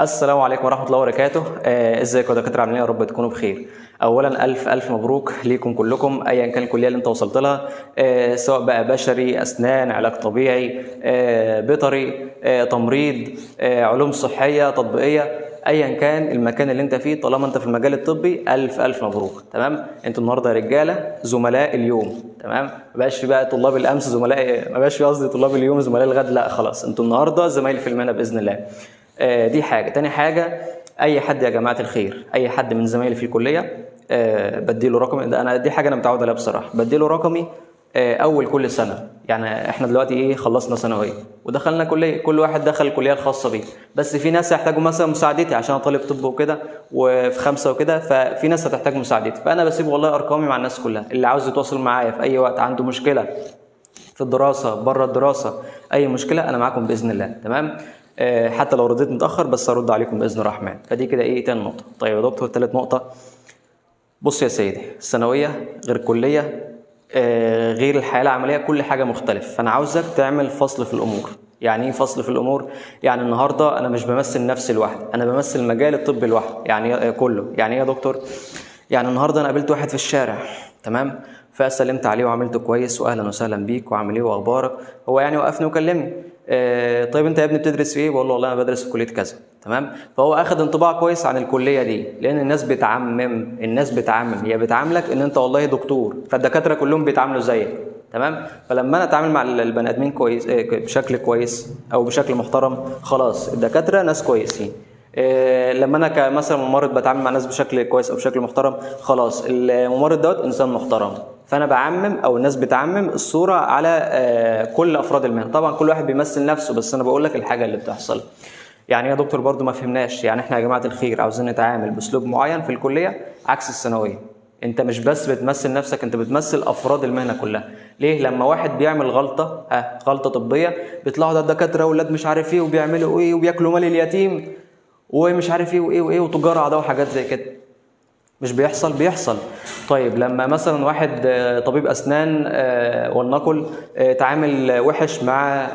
السلام عليكم ورحمة الله وبركاته. ازيكم يا دكاترة، عاملين ايه؟ يا رب تكونوا بخير. اولا الف الف مبروك ليكم كلكم، ايا كان الكلية اللي انت وصلت لها، سواء بقى بشري، اسنان، علاج طبيعي، بيطري، تمريض، علوم صحية تطبيقية، ايا كان المكان اللي انت فيه طالما انت في المجال الطبي الف الف مبروك. تمام، انتوا النهارده يا رجاله زملاء اليوم. تمام، ما بقاش في بقى طلاب الامس زملاء، ما بقاش في قصدي طلاب اليوم زملاء الغد، لا خلاص انتوا النهارده زمايل في المهنة باذن الله. دي حاجة. تاني حاجه، اي حد يا جماعة الخير، اي حد من زمايلي في الكلية بديله رقمي. ده انا دي حاجة انا متعود عليها بصراحة، بديله رقمي اول كل سنة. يعني احنا دلوقتي ايه، خلصنا ثانوية ودخلنا كليه، كل واحد دخل الكلية الخاصة بيه، بس في ناس هيحتاجوا مثلا مساعدتي عشان انا طالب طب وكده وفي خمسة وكده، ففي ناس هتحتاج مساعدتي، فانا بسيب والله ارقامي مع الناس كلها. اللي عاوز يتواصل معايا في اي وقت، عنده مشكلة في الدراسة، بره الدراسه، اي مشكلة انا معاكم باذن الله. تمام، حتى لو رديت متاخر بس ارد عليكم باذن الرحمن. فدي كده ايه تاني نقطة. طيب يا دكتور، تالت نقطة. بص يا سيدي، الثانوية غير كليه، غير الحياة العملية، كل حاجة مختلف. فانا عاوزك تعمل فصل في الامور. يعني ايه فصل في الامور؟ يعني النهارده انا مش بمثل نفسي لوحدي، انا بمثل مجال الطب لوحده، يعني كله. يعني ايه يا دكتور؟ يعني النهارده انا قابلت واحد في الشارع، تمام، فسلمت عليه وعملته كويس، واهلا وسهلا بيك وعامل ايه واخبارك، هو يعني وقفني وكلمني، طيب انت يا ابني بتدرس في ايه؟ بقول له والله انا بدرس في كليه كذا. تمام، فهو اخذ انطباع كويس عن الكلية دي، لان الناس بتعمم، الناس بتعمم، هي بتعاملك ان انت والله دكتور، فالدكاتره كلهم بيتعاملوا زيك. تمام، فلما انا اتعامل مع البني ادمين كويس، بشكل كويس او بشكل محترم، خلاص الدكاترة ناس كويسين. لما انا كمثلا ممرض بتعامل مع ناس بشكل كويس او بشكل محترم، خلاص الممرض دوت انسان محترم. فانا بعمم او الناس بتعمم الصورة على كل افراد المهنة. طبعا كل واحد بيمثل نفسه، بس انا بقول لك الحاجة اللي بتحصل. يعني يا دكتور برضو ما فهمناش، يعني احنا يا جماعة الخير عاوزين نتعامل باسلوب معين في الكلية عكس الثانوية. انت مش بس بتمثل نفسك، انت بتمثل افراد المهنة كلها. ليه؟ لما واحد بيعمل غلطه، غلطه طبية، بيطلعوا ده الدكاترة اولاد مش عارف ايه وبيعملوا ايه وبياكلوا مال اليتيم ومش عارف ايه وايه وايه وتجارة عداوة وحاجات زي كده. مش بيحصل؟ بيحصل. طيب لما مثلا واحد طبيب اسنان ولنقل تعامل وحش مع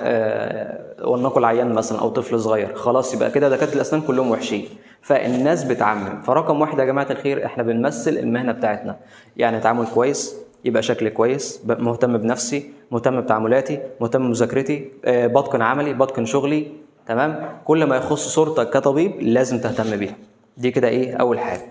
ولنقل عيان مثلا او طفل صغير، خلاص يبقى كده دكاترة الاسنان كلهم وحشين. فالناس بتعمم. فرقم واحد يا جماعة الخير، احنا بنمثل المهنة بتاعتنا، يعني تعامل كويس، يبقى شكل كويس، مهتم بنفسي، مهتم بتعاملاتي، مهتم بمذاكرتي، بتقن عملي، بتقن شغلي. تمام، كل ما يخص صورتك كطبيب لازم تهتم بيها. دي كده ايه اول حاجة.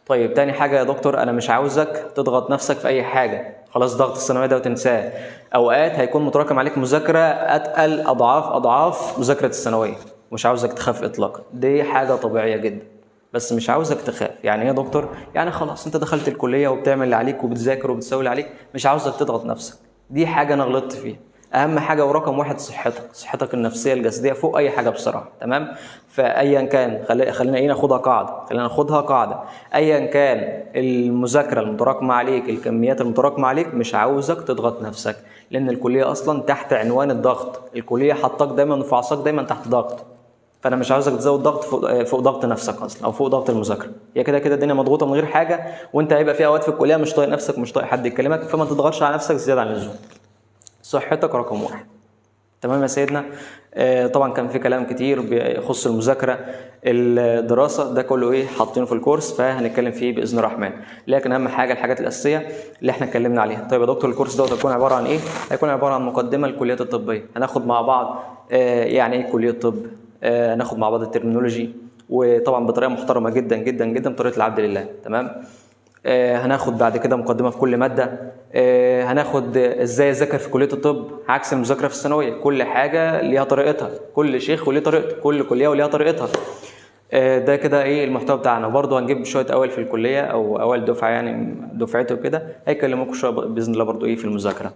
طيب تاني حاجة يا دكتور، أنا مش عاوزك تضغط نفسك في أي حاجة، خلاص ضغط الثانوية ده وتنساه. أوقات هيكون متراكم عليك مذاكرة أتقل أضعاف أضعاف مذاكرة الثانوية، مش عاوزك تخاف إطلاقا، دي حاجة طبيعية جدا، بس مش عاوزك تخاف. يعني إيه يا دكتور؟ يعني خلاص أنت دخلت الكلية وبتعمل اللي عليك وبتذاكر وبتسوي اللي عليك، مش عاوزك تضغط نفسك. دي حاجة أنا غلطت فيها. اهم حاجة ورقم واحد صحتك، صحتك النفسية الجسدية فوق اي حاجة بصراحة. تمام، فايا كان خلينا ايه ناخدها قاعدة، خلينا ناخدها قاعدة، ايا كان المذاكرة المتراكمة عليك، الكميات المتراكمة عليك، مش عاوزك تضغط نفسك، لان الكلية اصلا تحت عنوان الضغط، الكلية حطاك دايما في عصاك دايما تحت ضغط. فانا مش عاوزك تزود ضغط فوق ضغط نفسك اصلا، او فوق ضغط المذاكرة. هي كده كده الدنيا مضغوطه من غير حاجة، وانت هيبقى في اوقات في الكلية مش طايق نفسك، مش طايق حد يكلمك، فما تضغطش على نفسك زيادة عن اللزوم. صحتك رقم واحد. تمام يا سيدنا. طبعا كان في كلام كتير بيخص المذاكرة، الدراسة، ده كله ايه حاطينه في الكورس، فهنتكلم فيه باذن الرحمن. لكن اهم حاجة الحاجات الاساسية اللي احنا اتكلمنا عليها. طيب يا دكتور الكورس ده هيكون عبارة عن ايه؟ هيكون عبارة عن مقدمه للكليات الطبية. هناخد مع بعض يعني ايه كليه طب، هناخد مع بعض ال terminology، وطبعا بطريقة محترمه جدا جدا جدا، بطريقة العبد لله. تمام، هناخد بعد كده مقدمه في كل مادة، هناخد ازاي اذاكر في كليه الطب عكس المذاكرة في الثانوية. كل حاجة ليها طريقتها، كل شيخ وليه طريقته، كل كليه وليها طريقتها. ده كده ايه المحتوى بتاعنا. وبرضه هنجيب شوية اوائل في الكلية او اوائل دفعه، يعني دفعته كده، هيكلموكم شوية باذن الله برضه ايه في المذاكرة.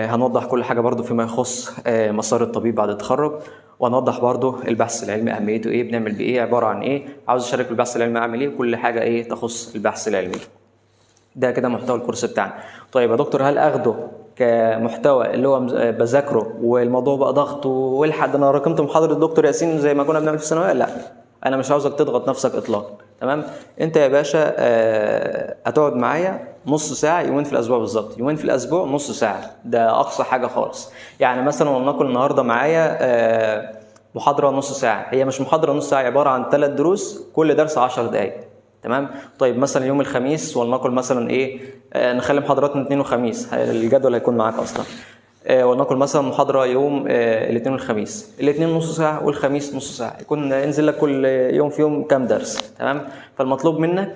هنوضح كل حاجة برضو فيما يخص مسار الطبيب بعد التخرج، وهنوضح برضو البحث العلمي اهميته ايه، بنعمل بيه ايه، عبارة عن ايه، عاوز اشارك في البحث العلمي اعمل ايه، كل حاجة ايه تخص البحث العلمي. ده كده محتوى الكورس بتاعنا. طيب يا دكتور، هل اخده كمحتوى اللي هو بذاكرة والموضوع بقى ضغط والحق ده انا راكمت محاضرة الدكتور ياسين زي ما كنا بنعمل في الثانوية؟ لا، انا مش عاوزك تضغط نفسك اطلاقا. تمام، انت يا باشا هتقعد معايا نص ساعة يومين في الاسبوع بالظبط، يومين في الاسبوع نص ساعة، ده اقصى حاجة خالص. يعني مثلا ولنقل النهارده معايا محاضرة نص ساعة، هي مش محاضرة نص ساعة، عبارة عن 3 دروس كل درس 10 دقائق. تمام. طيب مثلا يوم الخميس ولنقل مثلا ايه، نخلي محاضراتنا اثنين وخميس، الجدول هيكون معاك اصلا. ولنقل مثلا محاضرة يوم الاثنين والخميس، الاثنين نص ساعة والخميس نص ساعة، يكون ينزل لك كل يوم في يوم كام درس. تمام. فالمطلوب منك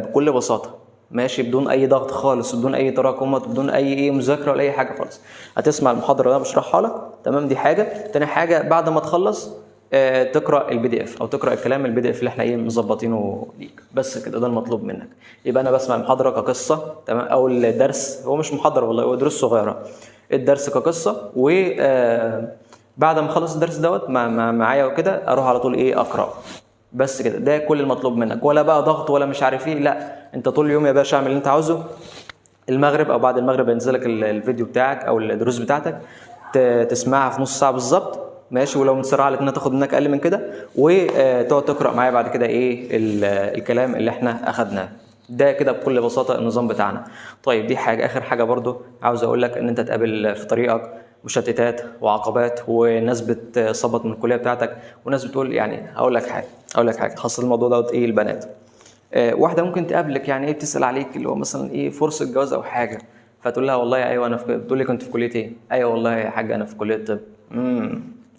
بكل بساطة، ماشي، بدون اي ضغط خالص، بدون اي تراكمات، بدون اي ايه مذاكرة ولا اي حاجة خالص، هتسمع المحاضرة اللي انا بشرحها لك. تمام. دي حاجة. تاني حاجة، بعد ما تخلص تقرا ال PDF او تقرا الكلام ال PDF اللي احنا ايه مظبطينه ليك. بس كده، ده المطلوب منك. يبقى انا بسمع المحاضرة كقصة، تمام، او الدرس، هو مش محاضرة والله، هو دروس صغيرة، الدرس كقصة، و بعد ما اخلص الدرس دوت معايا وكده اروح على طول ايه اقراه. بس كده، ده كل المطلوب منك، ولا بقى ضغط ولا مش عارف ايه، لا، انت طول اليوم يا باشا اعمل اللي انت عاوزه. المغرب او بعد المغرب ينزل لك الفيديو بتاعك او الدروس بتاعتك، تسمعها في نص ساعة بالظبط، ماشي، ولو متسرعه الاتنين تاخد منك اقل من كده، وتقعد تقرا معايا بعد كده ايه الكلام اللي احنا اخدناه ده. كده بكل بساطة النظام بتاعنا. طيب دي حاجة. اخر حاجة برضو عاوز اقول لك ان انت تقابل في طريقك مشتتات وعقبات، وناس بتثبط من الكلية بتاعتك، وناس بتقول يعني هقول لك حاجة خاصة الموضوع دوت ايه، البنات. واحدة ممكن تقابلك يعني ايه، بتسال عليك اللي هو مثلا ايه فرصة جواز او حاجة، فتقول لها والله ايوه انا في، بتقول لي كنت في كليه ايه؟ ايوه والله يا حاجة انا في كليه طب.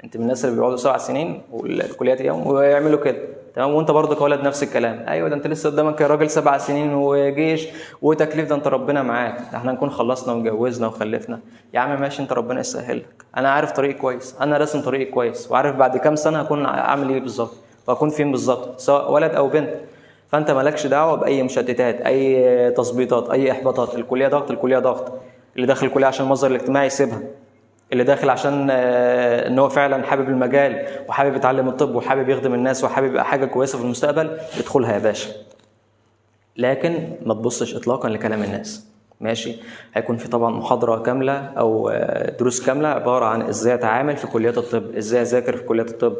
انت من الناس اللي بيقعدوا 7 سنين والكليات ايام ويعملوا كده. تمام. وانت برضه كولد نفس الكلام، ايوه ده انت لسه قدامك يا راجل 7 سنين وجيش وتكليف، ده انت ربنا معاك، ده احنا نكون خلصنا واتجوزنا وخلفنا. يا عم ماشي، انت ربنا يسهل لك، انا عارف طريقي كويس، انا راسم طريقي كويس، وعارف بعد كام سنة هكون اعمل ايه بالظبط وهكون فين بالظبط، سواء ولد او بنت. فانت مالكش دعوه باي مشتتات، اي تظبيطات، اي احباطات. الكلية ضغط، الكلية ضغط. اللي داخل الكلية عشان المظهر الاجتماعي يسيبها، اللي داخل عشان ان هو فعلا حابب المجال وحابب يتعلم الطب وحابب يخدم الناس وحابب يبقى حاجة كويسة في المستقبل، ادخلها يا باشا. لكن ما تبصش اطلاقا لكلام الناس، ماشي. هيكون في طبعا محاضرة كاملة او دروس كاملة عبارة عن ازاي اتعامل في كليات الطب، ازاي اذاكر في كليات الطب،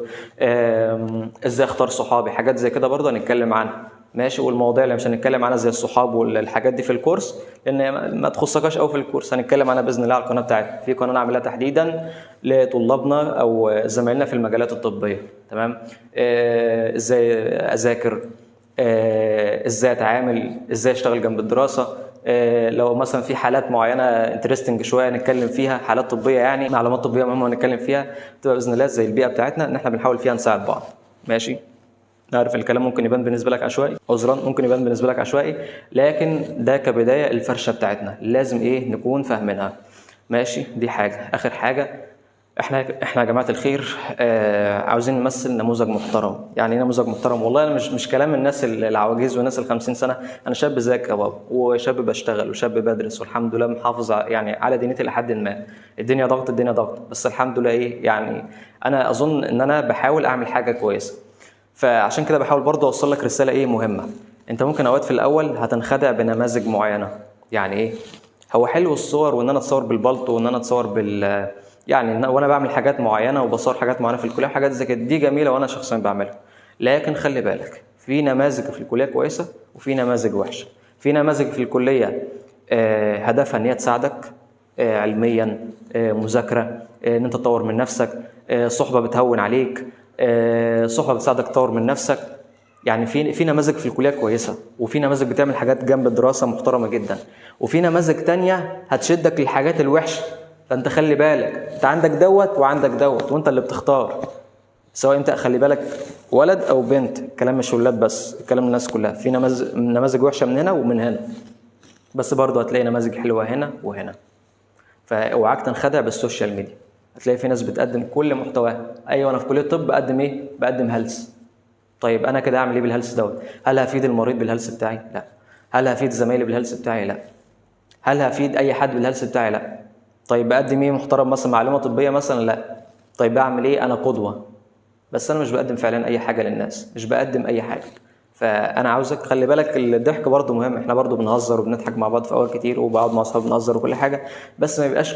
ازاي اختار صحابي، حاجات زي كده برضه هنتكلم عنها، ماشي. والمواضيع اللي مش هنتكلم عنها زي الصحاب والحاجات دي في الكورس، لان ما تخصكش قوي في الكورس، هنتكلم عنها باذن الله على القناة بتاعتنا. في قناة نعملها تحديدا لطلابنا او زمايلنا في المجالات الطبية، تمام. ازاي اذاكر، ازاي اتعامل، ازاي اشتغل جنب الدراسة، لو مثلا في حالات معينة interesting شوية نتكلم فيها، حالات طبية يعني معلومات طبية مهمة نتكلم فيها، تبقى باذن الله زي البيئة بتاعتنا ان احنا بنحاول فيها نساعد بعض، ماشي. نعرف الكلام ممكن يبان بالنسبة لك عشوائي، عذرا ممكن يبان بالنسبة لك عشوائي، لكن ده كبداية الفرشة بتاعتنا لازم ايه نكون فاهمينها، ماشي. دي حاجة. اخر حاجة، احنا يا جماعة الخير عاوزين نمثل نموذج محترم. يعني ايه نموذج محترم؟ والله انا مش كلام الناس العواجيز والناس ال 50 سنة، انا شاب زيك يا بابا، وشاب بشتغل وشاب بدرس، والحمد لله محافظ يعني على دينتي لحد ما. الدنيا ضغط، الدنيا ضغط، بس الحمد لله ايه يعني انا اظن ان انا بحاول اعمل حاجة كويسة. فعشان كده بحاول برضه اوصل لك رسالة ايه مهمة. انت ممكن اوقات في الاول هتنخدع بنماذج معينة. يعني ايه؟ هو حلو الصور وان انا اتصور بالبلطو وان انا اتصور بال يعني وانا بعمل حاجات معينة وبصور حاجات معينة في الكلية وحاجات زي كده، دي جميلة وانا شخصيا بعملها. لكن خلي بالك، في نماذج في الكلية كويسة وفي نماذج وحشة. في نماذج في الكلية هدفها ان هي تساعدك علميا، مذاكرة، ان انت تطور من نفسك، صحبه بتهون عليك، صحبه بتساعدك تطور من نفسك. يعني في نماذج في الكلية كويسة، وفي نماذج بتعمل حاجات جنب الدراسة محترمه جدا، وفي نماذج تانية هتشدك للحاجات الوحشة. فانت خلي بالك، انت عندك دوت وعندك دوت، وانت اللي بتختار. سواء انت خلي بالك ولد او بنت، الكلام مش ولاد بس، الكلام للناس كلها. في نماذج وحشة من هنا ومن هنا، بس برضه هتلاقي نماذج حلوة هنا وهنا. فاوعاك تنخدع بال social media. هتلاقي في ناس بتقدم كل محتواها. ايوه انا في كليه الطب بقدم ايه؟ بقدم هلس. طيب انا كده اعمل ايه بالهلس دوت؟ هل هفيد المريض بالهلس بتاعي؟ لا. هل هفيد زمايلي بالهلس بتاعي؟ لا. هل هفيد اي حد بالهلس بتاعي؟ لا. طيب بقدم ايه محترم مثلا؟ معلومة طبية مثلا؟ لا. طيب بعمل ايه؟ انا قدوة، بس انا مش بقدم فعلا اي حاجة للناس، مش بقدم اي حاجة. فانا عاوزك خلي بالك، الضحك برضو مهم، احنا برضو بنهزر وبنضحك مع بعض في اوقات كتير، وبقعد مع اصحابي بنهزر وكل حاجة، بس ما يبقاش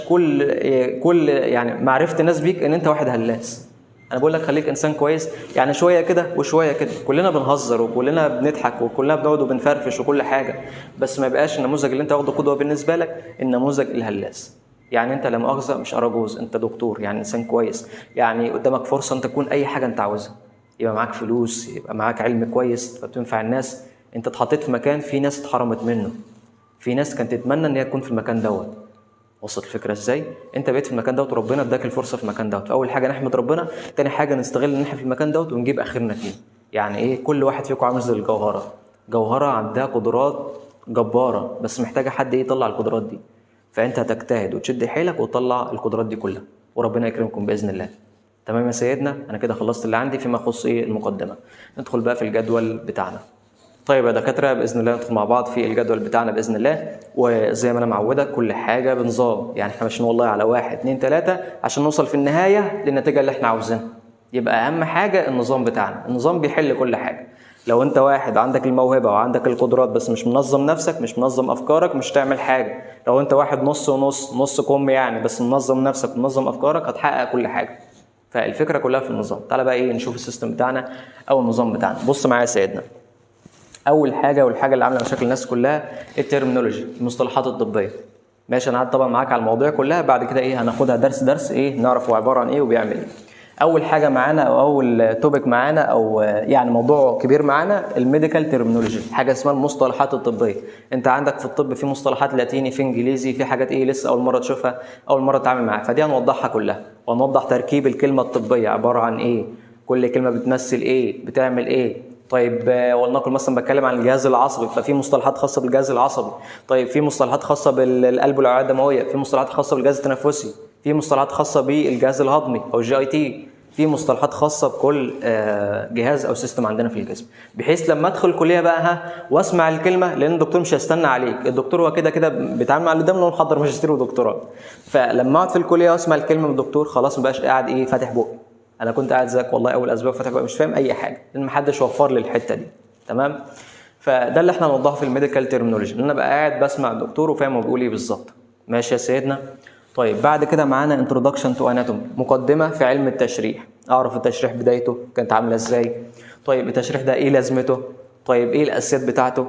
كل يعني معرفة الناس بيك ان انت واحد هلاس. انا بقول لك خليك انسان كويس، يعني شوية كده وشوية كده، كلنا بنهزر وكلنا بنضحك وكلنا بنقعد وبنفرفش وكل حاجة، بس ما يبقاش النموذج اللي انت واخده قدوة بالنسبة لك النموذج الهلاس. يعني انت لا مؤاخذة مش اراجوز، انت دكتور، يعني انسان كويس، يعني قدامك فرصة انت تكون اي حاجة انت عاوزها، يبقى معاك فلوس، يبقى معاك علم كويس، تبقى بتنفع الناس. انت اتحطيت في مكان في ناس اتحرمت منه، في ناس كانت تتمنى ان هي تكون في المكان دوت. وصلت الفكرة ازاي؟ انت بقيت في المكان دوت وربنا اداك الفرصة في المكان دوت. فاول حاجة نحمد ربنا، تاني حاجة نستغل ان احنا في المكان دوت ونجيب اخرنا فيه. يعني ايه؟ كل واحد فيكم عامل زي الجوهرة، جوهره عندها قدرات جبارة بس محتاجه حد ايه يطلع القدرات دي. فانت هتجتهد وتشد حيلك وتطلع القدرات دي كلها، وربنا يكرمكم باذن الله. تمام يا سيدنا، انا كده خلصت اللي عندي فيما يخص ايه المقدمة. ندخل بقى في الجدول بتاعنا. طيب يا دكاترة، باذن الله ندخل مع بعض في الجدول بتاعنا باذن الله. وزي ما انا معودك كل حاجة بنظام، يعني احنا ماشيين والله على 1 2 3 عشان نوصل في النهاية للنتيجة اللي احنا عاوزينها. يبقى اهم حاجة النظام بتاعنا، النظام بيحل كل حاجة. لو انت واحد عندك الموهبة وعندك القدرات بس مش منظم نفسك، مش منظم افكارك، مش تعمل حاجة. لو انت واحد نص ونص، نص كم يعني، بس منظم نفسك ومنظم افكارك، هتحقق كل حاجة. فالفكرة كلها في النظام. تعالى بقى ايه نشوف ال system بتاعنا او النظام بتاعنا. بص معايا يا سيدنا، اول حاجة والحاجة اللي عامله مشاكل الناس كلها ال terminology، المصطلحات الطبية. ماشي، انا قاعد طبعا معاك على المواضيع كلها، بعد كده ايه هناخدها درس درس، ايه نعرف هو عبارة عن ايه وبيعمل ايه. اول حاجة معانا او اول topic معانا او يعني موضوع كبير معانا ال medical terminology، حاجة اسمها المصطلحات الطبية. انت عندك في الطب في مصطلحات لاتيني، في انجليزي، في حاجات ايه لسه اول مرة تشوفها، اول مرة تتعامل معاها، فدي هنوضحها كلها، وهنوضح تركيب الكلمة الطبية عبارة عن ايه، كل كلمة بتمثل ايه، بتعمل ايه. طيب ولنقل مثلا بتكلم عن الجهاز العصبي، ففي مصطلحات خاصة بالجهاز العصبي. طيب في مصطلحات خاصة بالقلب والاوعية الدموية، في مصطلحات خاصة بالجهاز التنفسي، في مصطلحات خاصة بالجهاز الهضمي او ال GIT، في مصطلحات خاصة بكل جهاز او system عندنا في الجسم، بحيث لما ادخل الكلية بقى ها واسمع الكلمة، لان الدكتور مش هيستنى عليك، الدكتور هو كده كده بيتعامل مع اللي قدامه لو محضر ماجستير ودكتوراه. فلما اقعد في الكلية واسمع الكلمة من الدكتور، خلاص ما بقاش قاعد ايه فاتح بقي. انا كنت قاعد زيك والله اول اسبوع فاتح بقى مش فاهم اي حاجة، لان محدش وفر لي الحتة دي. تمام، فده اللي احنا هنوضحه في ال medical terminology، ان انا بقى قاعد بسمع الدكتور وفاهم هو بيقول ايه بالظبط. ماشي يا سيدنا. طيب بعد كده معانا introduction to anatomy، مقدمه في علم التشريح، اعرف التشريح بدايته كانت عامله ازاي، طيب التشريح ده ايه لازمته، طيب ايه الاساسيات بتاعته،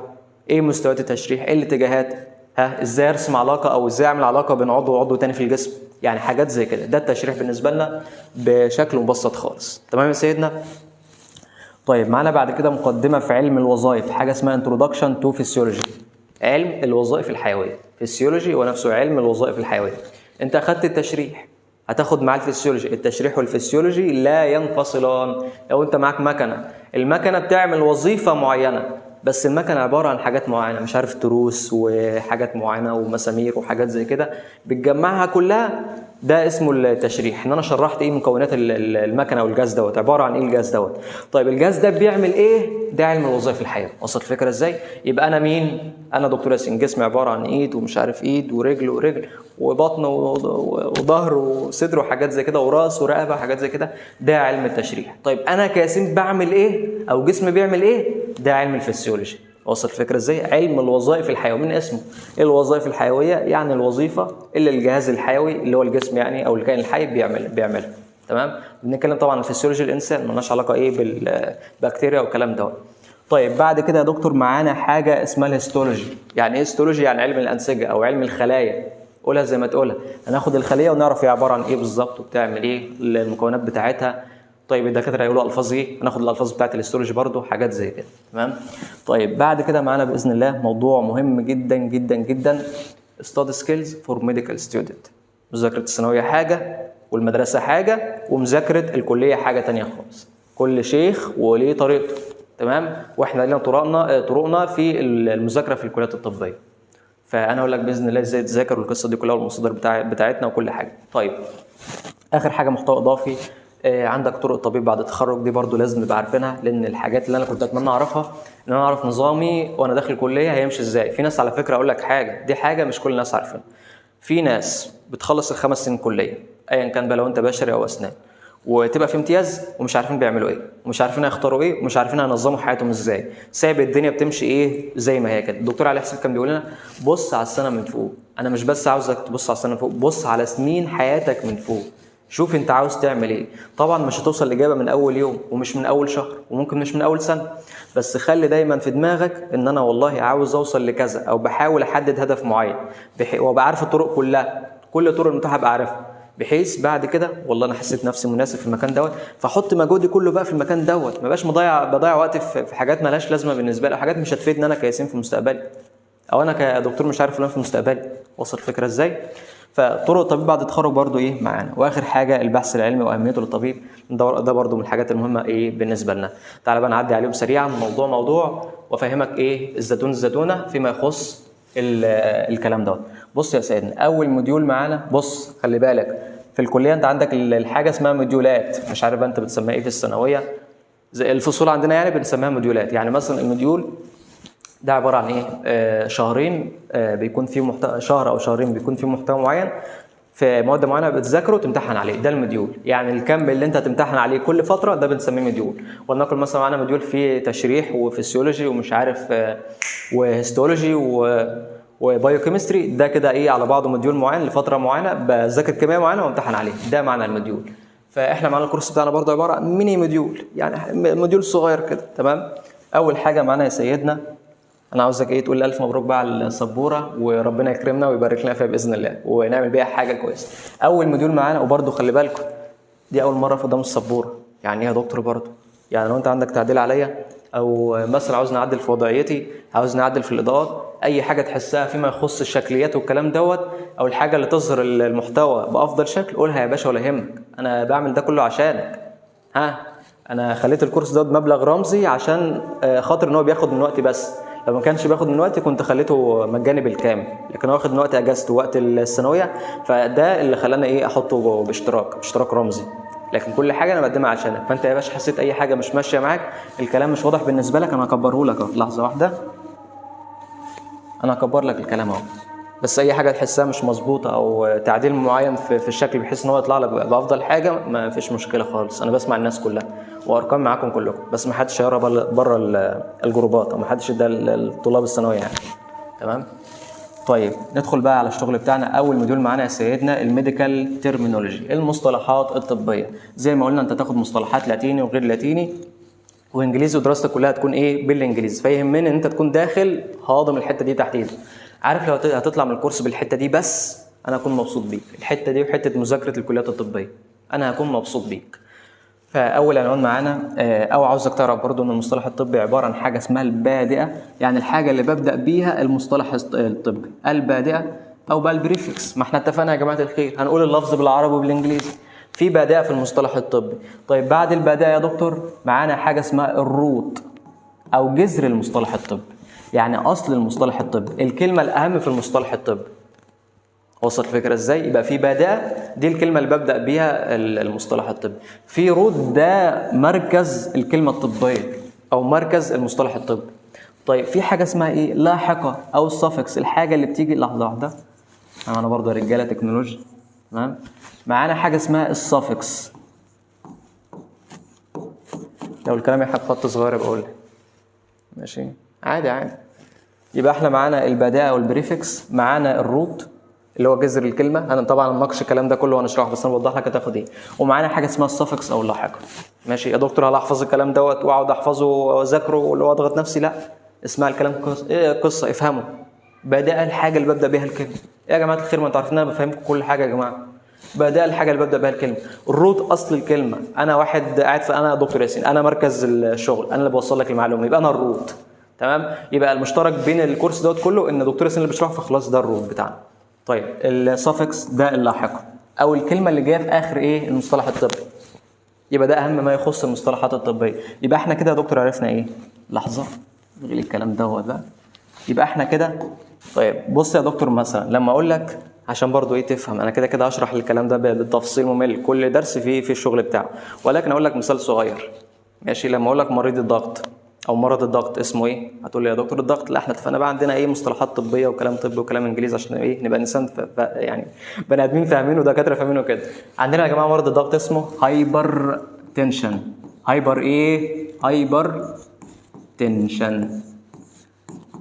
ايه مستويات التشريح، ايه الاتجاهات، ها ازاي ارسم علاقة او ازاي اعمل علاقة بين عضو وعضو تاني في الجسم، يعني حاجات زي كده. ده التشريح بالنسبة لنا بشكل مبسط خالص. تمام يا سيدنا. طيب معانا بعد كده مقدمه في علم الوظائف، حاجة اسمها introduction to physiology، علم الوظائف الحيوية. فيسيولوجي هو نفسه علم الوظائف الحيوية. انت اخدت التشريح، هتاخد معاه الفسيولوجي. التشريح والفسيولوجي لا ينفصلان. لو انت معاك مكنه، المكنه بتعمل وظيفة معينة، بس المكنه عبارة عن حاجات معينة، مش عارف تروس وحاجات معينة ومسامير وحاجات زي كده، بتجمعها كلها، ده اسمه التشريح. ان انا شرحت ايه مكونات المكنه والجهاز دوت، عبارة عن ايه الجهاز دوت. طيب الجهاز ده بيعمل ايه؟ ده علم الوظائف الحيوية. وصلت الفكرة ازاي؟ يبقى انا مين؟ انا دكتور ياسين، جسمي عبارة عن ايد ومش عارف ايد ورجل ورجل وبطن وظهر وصدر وحاجات زي كده وراس ورقبه وحاجات زي كده، ده علم التشريح. طيب انا كياسين بعمل ايه او جسمي بيعمل ايه؟ ده علم الفسيولوجي. وصل الفكرة ازاي؟ علم الوظائف الحيوية من اسمه. ايه الوظائف الحيوية؟ يعني الوظيفة اللي الجهاز الحيوي اللي هو الجسم يعني او الكائن الحي بيعملها. تمام؟ بنتكلم طبعا عن فسيولوجي الانسان، مالناش علاقة ايه بالبكتيريا والكلام ده. طيب بعد كده يا دكتور معانا حاجة اسمها ال histology. يعني ايه histology؟ يعني علم الانسجة او علم الخلايا، قولها زي ما تقولها. هناخد الخلية ونعرف هي عبارة عن ايه بالظبط وبتعمل ايه، المكونات بتاعتها. طيب الدكاترة هيقولوا الفاظ ايه، هناخد الالفاظ بتاعت ال histology برضو، حاجات زي كده. تمام. طيب بعد كده معانا باذن الله موضوع مهم جدا جدا جدا، study skills for medical student. مذاكرة الثانوية حاجة، والمدرسة حاجة، ومذاكره الكلية حاجة تانية خالص. كل شيخ وليه طريقته. تمام. واحنا لنا طرقنا في المذاكرة في الكليات الطبية. فانا اقول لك باذن الله ازاي تذاكر والقصه دي كلها والمصادر بتاعتنا وكل حاجة. طيب اخر حاجة محتوى اضافي، عندك طرق الطبيب بعد التخرج، دي برضو لازم نبقى عارفينها، لان الحاجات اللي انا كنت اتمنى اعرفها ان انا اعرف نظامي وانا داخل الكلية هيمشي ازاي. في ناس على فكرة اقول لك حاجة، دي حاجة مش كل الناس عارفينها. في ناس بتخلص ال5 سنين كليه ايا كان بقى، لو انت بشري او اسنان، وتبقى في امتياز ومش عارفين بيعملوا ايه، ومش عارفين هيختاروا ايه، ومش عارفين هينظموا حياتهم ازاي. سايب الدنيا بتمشي ايه زي ما هي كده. الدكتور علي حسين كان بيقول لنا بص على السنة من فوق. انا مش بس عاوزك تبص على السنة من فوق، بص على سنين حياتك من فوق، شوف انت عاوز تعمل ايه. طبعا مش هتوصل الاجابة من اول يوم، ومش من اول شهر، وممكن مش من اول سنة، بس خلي دايما في دماغك ان انا والله عاوز اوصل لكذا، او بحاول احدد هدف معين، وابقى عارف الطرق كلها. كل الطرق المتاحة ابقى عارفها، بحيث بعد كده والله انا حسيت نفسي مناسب في المكان دوت، فاحط مجهودي كله بقى في المكان دوت، ما بقاش بضيع وقت في حاجات مالهاش لازمه بالنسبة لي، او حاجات مش هتفيدني انا كياسين في مستقبلي، او انا كدكتور مش عارف فلان في مستقبلي. وصل الفكرة ازاي؟ فطرق الطبيب بعد التخرج برضو ايه معانا. واخر حاجة البحث العلمي واهميته للطبيب، ده برضو من الحاجات المهمة ايه بالنسبة لنا. تعالى بقى نعدي عليهم سريعا موضوع موضوع، وافهمك ايه الزيتون الزيتونه فيما يخص الكلام دوت. بص يا سيدنا، اول module معانا، بص خلي بالك في الكلية انت عندك الحاجة اسمها موديولات، مش عارف بقى انت بتسميها ايه في الثانوية، زي الفصول عندنا يعني بنسميها موديولات. يعني مثلا ال module ده عبارة عن ايه؟ شهرين، بيكون فيه محتوى، شهر او شهرين بيكون فيه محتوى معين في مواد معينة بتذاكره وتمتحن عليه، ده ال module. يعني الكم اللي انت هتمتحن عليه كل فترة ده بنسميه module. ولنقل مثلا معانا module فيه تشريح وفسيولوجي ومش عارف و histology و biochemistry، ده كده ايه على بعضه module معين لفترة معينة، بذاكر كمية معينة وامتحن عليه، ده معنى ال module. فاحنا معانا الكورس بتاعنا برضه عبارة عن mini module، يعني module صغير كده، تمام. اول حاجة معانا يا سيدنا، انا عاوزك ايه تقول لي الف مبروك بقى على السبوره، وربنا يكرمنا ويبارك لنا فيها باذن الله، ونعمل بيها حاجة كويسة. اول module معانا، وبرده خلي بالكم دي اول مرة في قدام السبوره، يعني ايه يا دكتور؟ برده يعني لو انت عندك تعديل عليا، او مثلا عاوز نعدل في وضعيتي، عاوز نعدل في الاضاءات، اي حاجة تحسها فيما يخص الشكليات والكلام دوت، او الحاجة اللي تظهر المحتوى بافضل شكل، قولها يا باشا ولا يهمك، انا بعمل ده كله عشانك. ها، انا خليت الكورس ده بمبلغ رمزي عشان خاطر ان هو بياخد من وقتي بس، لو ما كانش بياخد من وقتي كنت خليته مجاني بالكامل، لكن هو واخد من وقت اجازته وقت الثانوية، فده اللي خلاني ايه احطه باشتراك رمزي، لكن كل حاجة انا بقدمها عشانك. فانت يا باشا حسيت اي حاجة مش ماشية معاك، الكلام مش واضح بالنسبة لك، انا هكبره لك اهو، لحظة واحدة، انا هكبر لك الكلام اهو، بس اي حاجة تحسها مش مظبوطة او تعديل معين في الشكل بحيث ان هو يطلع لك بافضل حاجة، ما فيش مشكلة خالص، انا بسمع الناس كلها وارقام معاكم كلكم، بس ما حدش يقرا بره الجروبات، او ما حدش يديها للطلاب الثانوية يعني، تمام. طيب ندخل بقى على الشغل بتاعنا. اول module معانا يا سيدنا ال medical terminology، المصطلحات الطبية. زي ما قلنا انت تاخد مصطلحات لاتيني وغير لاتيني وانجليزي، ودراستك كلها تكون ايه بالانجليزي، فيهمني ان انت تكون داخل هاضم الحتة دي تحديدا. عارف لو هتطلع من الكورس بالحتة دي بس، انا هكون مبسوط بيك، الحتة دي وحتة مذاكرة الكليات الطبية انا هكون مبسوط بيك. فاول عنوان معانا، او عاوزك تعرف برضو ان المصطلح الطبي عبارة عن حاجة اسمها البادئه، يعني الحاجة اللي ببدا بيها المصطلح الطبي، البادئه او بقى ال prefix. ما احنا اتفقنا يا جماعة الخير هنقول اللفظ بالعربي وبالانجليزي. في بادئه في المصطلح الطبي. طيب بعد البادئه يا دكتور معانا حاجة اسمها ال root او جذر المصطلح الطبي، يعني اصل المصطلح الطبي، الكلمة الاهم في المصطلح الطبي. وصلت الفكرة ازاي؟ يبقى في بادئه، دي الكلمة اللي ببدا بيها المصطلح الطبي. في root، ده مركز الكلمة الطبية او مركز المصطلح الطبي. طيب في حاجة اسمها ايه؟ لاحقة او ال suffix، الحاجة اللي بتيجي، لحظة واحدة، انا برضه رجاله تكنولوجيا، تمام. معانا حاجة اسمها ال suffix. لو الكلام يحتاج خط صغير بقول ماشي، عادي عادي. يبقى احنا معانا البادئه او ال prefix، معانا ال root اللي هو جذر الكلمة. انا طبعا مناقش الكلام ده كله وانا اشرحه، بس انا بوضح لك هتاخد ايه. ومعانا حاجة اسمها ال suffix او اللاحقة. ماشي يا دكتور، هل احفظ الكلام دوت واقعد احفظه واذاكره واضغط نفسي؟ لا، اسمع الكلام قصة، قصة افهمه. بادئه الحاجة اللي ببدا بيها الكلمة. يا جماعة الخير ما انتوا عارفين انا بفهمكم كل حاجة يا جماعة. بادئه الحاجة اللي ببدا بيها الكلمة، ال root اصل الكلمة. انا واحد قاعد في، انا دكتور ياسين، انا مركز الشغل، انا اللي بوصل لك المعلومة، يبقى انا ال root، تمام. يبقى المشترك بين الكورس دوت كله ان دكتور ياسين اللي بيشرحه، فخلاص ده ال root بتاعنا. طيب ال suffix ده اللاحقة او الكلمة اللي جاية في اخر ايه المصطلح الطبي. يبقى ده اهم ما يخص المصطلحات الطبية. يبقى احنا كده يا دكتور عرفنا ايه؟ لحظة نغلي الكلام دوت بقى. يبقى احنا كده. طيب بص يا دكتور، مثلا لما اقول لك عشان برضو ايه تفهم، انا كده كده هشرح الكلام ده بالتفصيل ممل، كل درس فيه في الشغل بتاعه، ولكن اقول لك مثال صغير ماشي. لما اقول لك مريض الضغط او مرض الضغط اسمه ايه؟ هتقول لي يا دكتور الضغط. لا احنا اتفقنا بقى عندنا ايه مصطلحات طبية وكلام طبي وكلام انجليزي عشان ايه نبقى انسان يعني بني ادمين فاهمين ودكاترة فاهمين وكده. عندنا يا جماعة مرض الضغط اسمه hypertension. hyper ايه؟ hypertension.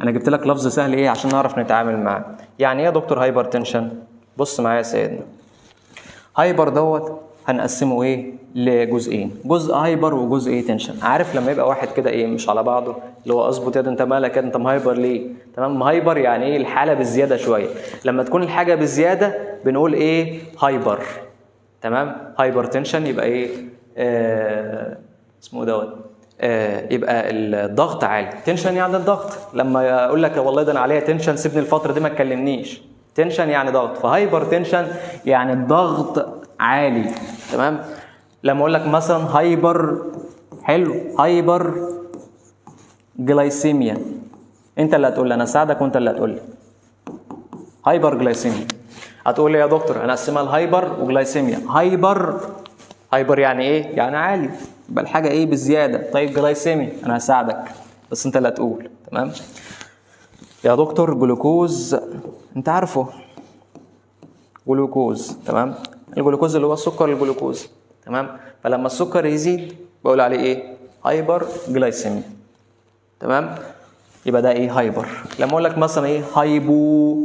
انا جبت لك لفظ سهل ايه عشان نعرف نتعامل معاه. يعني ايه يا دكتور hypertension؟ بص معايا يا سيدنا، hyper دوت هنقسمه ايه؟ لجزئين، جزء hyper وجزء ايه؟ tension. عارف لما يبقى واحد كده ايه مش على بعضه، اللي هو اظبط يا ده انت مالك كده، انت مهايبر ليه؟ تمام. hyper يعني ايه؟ الحالة بالزيادة شوية. لما تكون الحاجة بالزيادة بنقول ايه؟ hyper. تمام. hypertension يبقى ايه؟ اسمه دوت، يبقى الضغط عالي. tension يعني الضغط. لما اقول لك والله ده انا عليا tension، سيبني الفترة دي ما تكلمنيش. tension يعني ضغط، ف hypertension يعني الضغط عالي. تمام. لما اقول لك مثلا hyper، حلو، hyperglycemia، انت اللي هتقول لي، انا اساعدك وانت اللي هتقول لي hyperglycemia. هتقول لي يا دكتور انا اقسمها ل hyper و glycemia. hyper، hyper يعني ايه؟ يعني عالي، يبقى الحاجة ايه؟ بالزيادة. طيب glycemia انا هساعدك بس انت اللي هتقول. تمام يا دكتور. جلوكوز انت عارفه، جلوكوز. تمام. الجلوكوز اللي هو السكر، الجلوكوز. تمام. فلما السكر يزيد بقول عليه ايه؟ hyperglycemia. تمام. يبقى ده ايه؟ hyper. لما اقول لك مثلا ايه؟ hypo،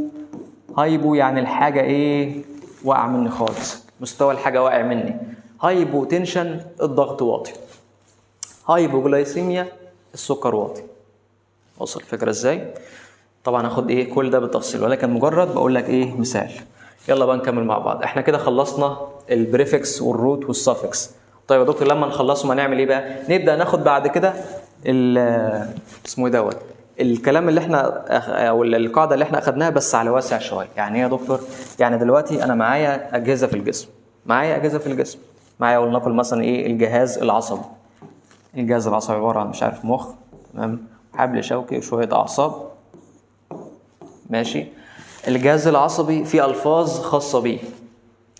hypo يعني الحاجة ايه؟ واقع مني خالص، مستوى الحاجة واقع مني. hypotension الضغط واطي، hypoglycemia السكر واطي. وصل الفكرة ازاي؟ طبعا هاخد ايه كل ده بالتفصيل، ولكن مجرد بقول لك ايه مثال. يلا بقى نكمل مع بعض. احنا كده خلصنا ال prefix وال root وال suffix. طيب يا دكتور لما نخلصه ما نعمل ايه بقى؟ نبدا ناخد بعد كده اسمه ايه دوت، الكلام اللي احنا او القاعدة اللي احنا اخدناها بس على واسع شوية. يعني ايه يا دكتور؟ يعني دلوقتي انا معايا اجهزة في الجسم، معايا اجهزة في الجسم، معايا ولنقل مثلا ايه؟ الجهاز العصبي. الجهاز العصبي عبارة عن مش عارف مخ، تمام، حبل شوكي وشوية اعصاب، ماشي. الجهاز العصبي فيه الفاظ خاصة بيه،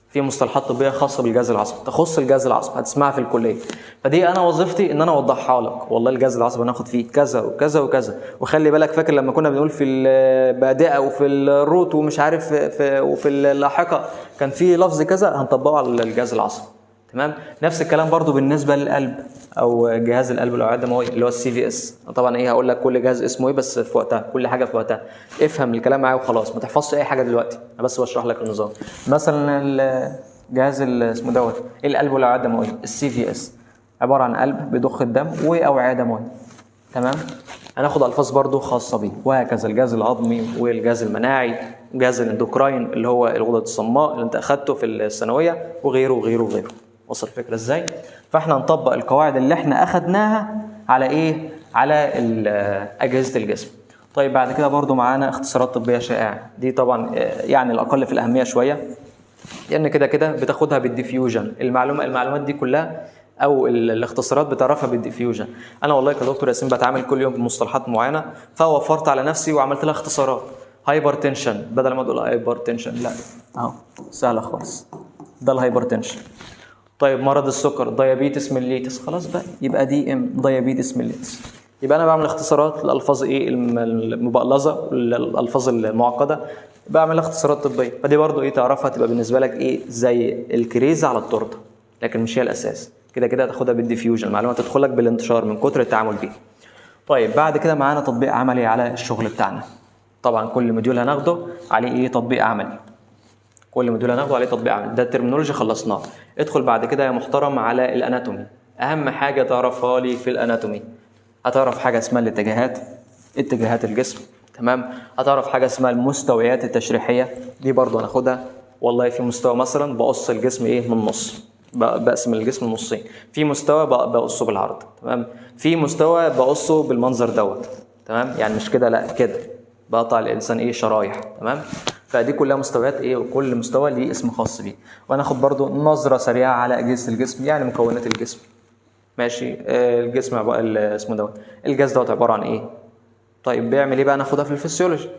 في مصطلحات طبية خاصة بالجهاز العصبي تخص الجهاز العصبي هتسمعها في الكلية. فدي انا وظيفتي ان انا اوضحها لك، والله الجهاز العصبي هناخد فيه كذا وكذا وكذا. وخلي بالك، فاكر لما كنا بنقول في البادئه وفي ال root ومش عارف في وفي اللاحقة كان في لفظ كذا، هنطبقه على الجهاز العصبي. تمام. نفس الكلام برضو بالنسبة للقلب او جهاز القلب والاوعية الدموية اللي هو ال CVS. طبعا ايه هقول لك كل جهاز اسمه ايه بس في وقتها، كل حاجة في وقتها. افهم الكلام معايا وخلاص، ما تحفظش اي حاجة دلوقتي، انا بس بشرح لك النظام. مثلا الجهاز اللي اسمه دوت القلب والاوعية الدموية ال CVS عبارة عن قلب بيضخ الدم واوعيه دموية. تمام. هناخد الفاظ برضو خاصة بيه، وهكذا الجهاز الهضمي والجهاز المناعي وجهاز ال endocrine اللي هو الغدد الصماء اللي انت اخدته في الثانوية وغيره وغيره وغيره. وصل الفكرة ازاي؟ فاحنا نطبق القواعد اللي احنا اخدناها على ايه؟ على اجهزة الجسم. طيب بعد كده برضو معانا اختصارات طبية شائعة، دي طبعا يعني الاقل في الاهمية شوية، لان كده كده بتاخدها بال diffusion. المعلومات دي كلها او الاختصارات بتعرفها بال diffusion. انا والله كدكتور ياسين بتعامل كل يوم بمصطلحات معينة، فوفرت على نفسي وعملت لها اختصارات. hypertension بدل ما تقول hypertension، لا اهو سهلة خالص، ده ال hypertension. طيب مرض السكر diabetes mellitus، خلاص بقى يبقى DM diabetes mellitus. يبقى انا بعمل اختصارات لالفاظ ايه؟ المبقلظه والالفاظ المعقدة بعمل اختصارات طبية. فدي برضو ايه تعرفها، تبقى بالنسبة لك ايه زي الكريزه على التورتة، لكن مش هي الاساس. كده كده هتاخدها بال diffusion، المعلومة تدخل لك بالانتشار من كتر التعامل بيها. طيب بعد كده معانا تطبيق عملي على الشغل بتاعنا. طبعا كل module هناخده عليه ايه؟ تطبيق عملي. كل module هناخده عليه تطبيق عملي. ده ال terminology خلصناه. ادخل بعد كده يا محترم على ال anatomy. اهم حاجة تعرفها لي في ال anatomy، هتعرف حاجة اسمها الاتجاهات، اتجاهات الجسم. تمام. هتعرف حاجة اسمها المستويات التشريحيه، دي برضو هناخدها. والله في مستوى مثلا بقص الجسم ايه من النص، بقسم الجسم نصين. في مستوى بقصة بالعرض. تمام. في مستوى بقصة بالمنظر دوت. تمام. يعني مش كده، لا كده، بقطع الانسان ايه شرايح. تمام. فدي كلها مستويات ايه، وكل مستوى ليه اسم خاص بيه. وهناخد برضو نظرة سريعة على أجهزة الجسم، يعني مكونات الجسم. ماشي. الجسم اسمه دوت الجهاز دوت عبارة عن ايه، طيب بيعمل ايه بقى، ناخدها في الفسيولوجي.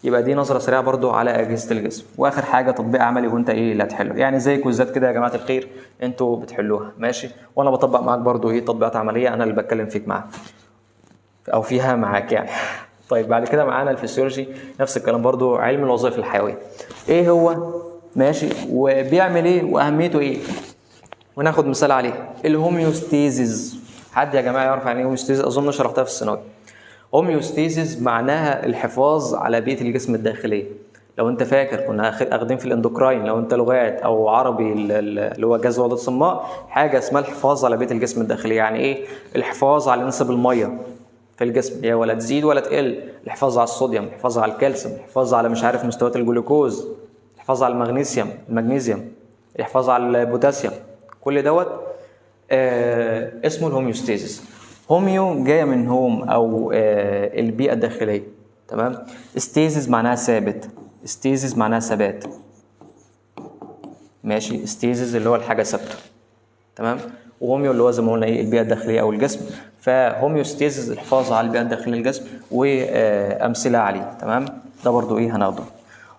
يبقى دي نظرة سريعة برضو على أجهزة الجسم. وآخر حاجة تطبيق عملي وأنت إيه اللي هتحله، يعني زي كويزات كده يا جماعة الخير أنتوا بتحلوها. ماشي. وأنا بطبق معاك برضو إيه تطبيقات عملية، أنا اللي بتكلم فيك معاك أو فيها معاك يعني. طيب بعد كده معانا الفسيولوجي، نفس الكلام برضو، علم الوظائف الحيوية إيه هو، ماشي، وبيعمل إيه وأهميته إيه، وناخد مثال عليه ال homeostasis. حد يا جماعة يعرف يعني إيه homeostasis؟ أظن شرحتها في الثانوية. homeostasis معناها الحفاظ على بيئة الجسم الداخلية. لو انت فاكر كنا اخدين في ال endocrine، لو انت لغات او عربي اللي هو جهاز الغدد الصماء، حاجة اسمها الحفاظ على بيئة الجسم الداخلي. يعني ايه؟ الحفاظ على نسب المية في الجسم، هي ولا تزيد ولا تقل، الحفاظ على الصوديوم، الحفاظ على الكالسيوم، الحفاظ على مش عارف مستويات الجلوكوز، الحفاظ على المغنيسيوم، الحفاظ على البوتاسيوم، كل دوت اسمه ال homeostasis. homeo جاية من home او البيئة الداخلية، تمام. stasis معناها ثابت، stasis معناها ثبات، ماشي. stasis اللي هو الحاجة ثابتة، تمام. و homeo اللي هو زي ما قلنا ايه، البيئة الداخلية او الجسم. ف homeostasis الحفاظ على البيئة الداخلية للجسم وامثلة عليه، تمام. ده برضو ايه هناخده.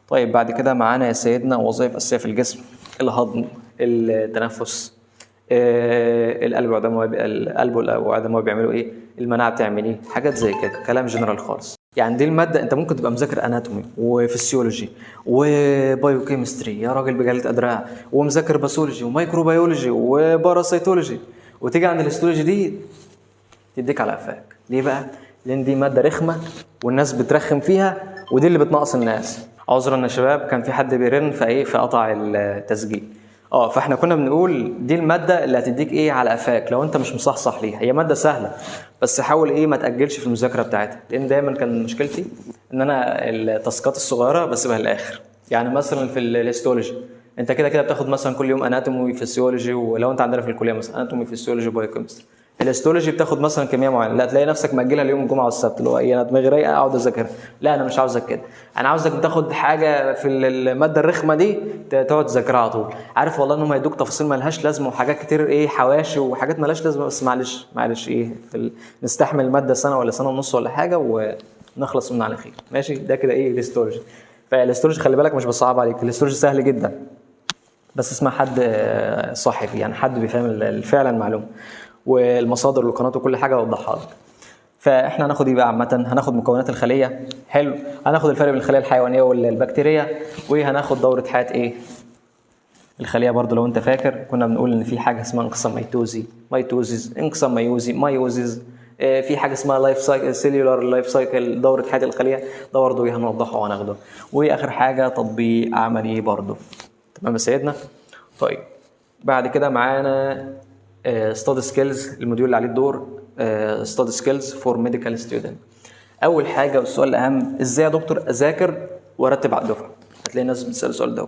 طيب بعد كده معانا يا سيدنا وظائف اساسية في الجسم: الهضم، التنفس، القلب وعدم القلب وعدم بيعملوا ايه، المناعة بتعمل ايه، حاجات زي كده، كلام جنرال خالص. يعني دي المادة انت ممكن تبقى مذاكر anatomy و physiology و biochemistry يا راجل بجلد ادراع، ومذاكر pathology و microbiology و parasitology، وتيجي عند ال histology دي تديك على قفاك. ليه بقى؟ لان دي مادة رخمة والناس بترخم فيها، ودي اللي بتنقص الناس. عذرا يا شباب، كان في حد بيرن فايه فقطع التسجيل. فاحنا كنا بنقول دي المادة اللي هتديك ايه على قفاك لو انت مش مصحصح ليها. هي مادة سهلة، بس حاول ايه ما تاجلش في المذاكرة بتاعتها، لان دايما كان مشكلتي ان انا ال task ات الصغيرة بسيبها للاخر. يعني مثلا في ال histology انت كده كده بتاخد مثلا كل يوم anatomy physiology، ولو انت عندنا في الكلية مثلا anatomy physiology biochemistry، ال histology بتاخد مثلا كمية معينة، لا تلاقي نفسك مأجلها ليوم الجمعة والسبت، اللي هو ايه، انا دماغي رايقة اقعد اذاكرها. لا انا مش عاوزك كده، انا عاوزك تاخد حاجة في المادة الرخمه دي تقعد تذاكرها على طول. عارف والله ان هم يدوك تفاصيل مالهاش لازمه وحاجات كتير ايه حواشي وحاجات مالهاش لازمه، بس معلش معلش ايه نستحمل المادة سنة ولا سنة ونص ولا حاجة ونخلص منها على خير، ماشي. ده كده ايه ال histology. فال histology خلي بالك مش بصعب عليك، ال histology سهل جدا، بس اسمع حد صاحي فيه، يعني حد بيفهم فعلا المعلومة والمصادر والقنوات وكل حاجة اوضحها لك. فاحنا هناخد ايه بقى عامة؟ هناخد مكونات الخلية، حلو، هناخد الفرق بين الخلية الحيوانية والبكتيريا، وهناخد دوره حياة ايه؟ الخلية. برضو لو انت فاكر كنا بنقول ان في حاجة اسمها انقسام ميتوزي mitosis، انقسام ميوزي meiosis، في حاجة اسمها life cycle، cellular life cycle، دوره حياة الخلية، ده برضو ايه هنوضحه وهناخده. واخر حاجة تطبيق عملي برضو، تمام يا سيدنا. طيب بعد كده معانا study skills، ال module اللي عليه الدور، study skills for medical student. اول حاجة والسؤال الاهم، ازاي يا دكتور اذاكر وارتب على الدفعة؟ هتلاقي الناس بتسال السؤال ده.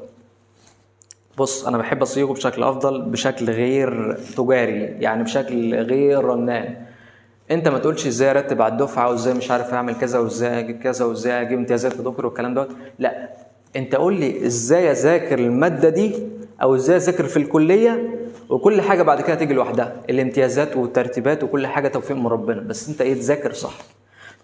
بص، انا بحب اصيغه بشكل افضل، بشكل غير تجاري، يعني بشكل غير رنان. انت ما تقولش ازاي ارتب على الدفعة وازاي مش عارف اعمل كذا وازاي اجيب كذا وازاي اجيب امتيازات يا دكتور والكلام دوت. لا، انت قول لي ازاي اذاكر المادة دي او ازاي اذاكر في الكلية، وكل حاجة بعد كده تيجي لوحدها، الامتيازات والترتيبات وكل حاجة توفيق من ربنا، بس انت ايه تذاكر صح.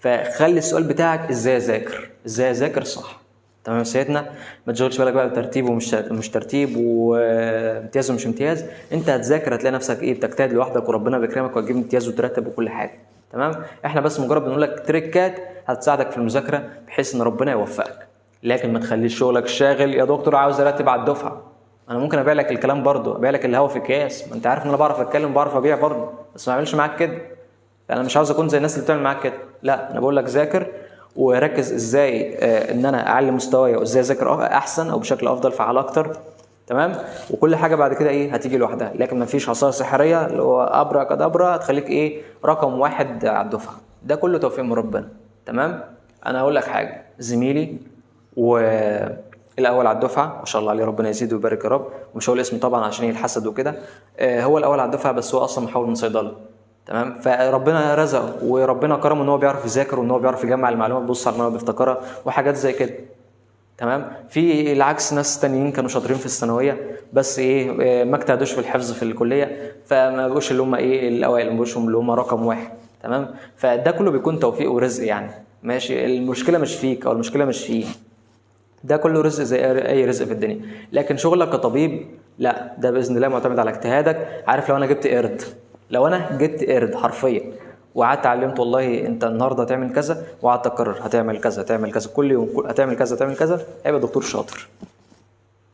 فخلي السؤال بتاعك ازاي اذاكر، ازاي اذاكر صح، تمام يا سيدنا. ما تشغلش بالك بقى بترتيب ومش مش ترتيب وامتياز ومش امتياز. انت هتذاكر هتلاقي نفسك ايه بتجتهد لوحدك وربنا بيكرمك وتجيب امتياز وترتب وكل حاجة، تمام. احنا بس مجرد بنقول لك trick ات هتساعدك في المذاكرة بحيث ان ربنا يوفقك، لكن ما تخليش شغلك شاغل يا دكتور عاوز ارتب على الدفعة. انا ممكن ابيع لك الكلام برضه، ابيع لك الهوا في اكياس، ما انت عارف ان انا بعرف اتكلم وبعرف ابيع برضه، بس ما اعملش معاك كده. انا مش عاوز اكون زي الناس اللي بتعمل معاك كده، لا انا بقول لك ذاكر وركز ازاي ان انا اعلي مستواي وازاي اذاكر احسن او بشكل افضل فعال اكتر، تمام. وكل حاجة بعد كده ايه هتيجي لوحدها، لكن ما فيش عصاية سحريه اللي هو ابرا كدابرا تخليك ايه رقم واحد على الدفعة. ده كله توفيق من ربنا، تمام. انا هقول لك حاجة، زميلي والاول على الدفعة ما شاء الله عليه، ربنا يزيده ويبارك يا رب، ومش هقول اسمه طبعا عشان الحسد وكده، هو الاول على الدفعة بس هو اصلا محول من صيدلة، تمام. فربنا رزقه وربنا كرمه ان هو بيعرف يذاكر وان هو بيعرف يجمع المعلومات، بيبص على المعلومة بيفتكرها وحاجات زي كده، تمام. في العكس ناس تانيين كانوا شاطرين في الثانوية بس ايه ما اجتهدوش في الحفظ في الكلية، فما بقوش اللي هم ايه الاوائل، ما بقوش اللي هم رقم واحد، تمام. فده كله بيكون توفيق ورزق يعني، ماشي. المشكلة مش فيك او المشكلة مش فيه، ده كله رزق زي اي رزق في الدنيا. لكن شغلك كطبيب لا، ده باذن الله معتمد على اجتهادك. عارف لو انا جبت قرد، لو انا جبت قرد حرفيا وقعدت علمت والله انت النهارده هتعمل كذا، وقعدت اكرر هتعمل كذا هتعمل كذا كل يوم، هتعمل كذا هتعمل كذا، هيبقى دكتور شاطر.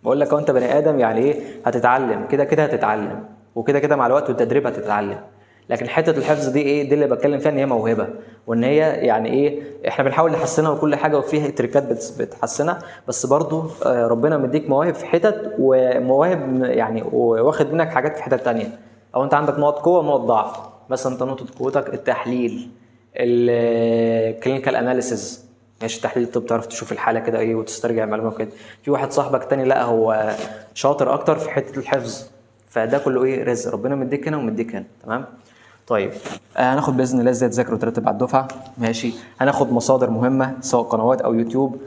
بقول لك هو انت بني ادم يعني ايه، هتتعلم كده كده، هتتعلم وكده كده مع الوقت والتدريب هتتعلم. لكن حتة الحفظ دي ايه، دي اللي بتكلم فيها ان هي موهبة، وان هي يعني ايه احنا بنحاول نحسنها وكل حاجة، وفيها تريكات بتحسنها، بس برضو ربنا مديك مواهب في حتت، ومواهب يعني واخد منك حاجات في حتت تانية، او انت عندك نقط قوة ونقط ضعف. مثلا انت نقطة قوتك التحليل، ال clinical analysis، ماشي، تحليل الطب، تعرف تشوف الحالة كده ايه وتسترجع المعلومة وكده. في واحد صاحبك تاني لا هو شاطر اكتر في حتة الحفظ، فده كله ايه، رزق ربنا مديك هنا ومديك هنا. تمام. طيب هناخد باذن الله ازاي تذاكر وترتب على الدفعة، ماشي. هناخد مصادر مهمة سواء قنوات او يوتيوب،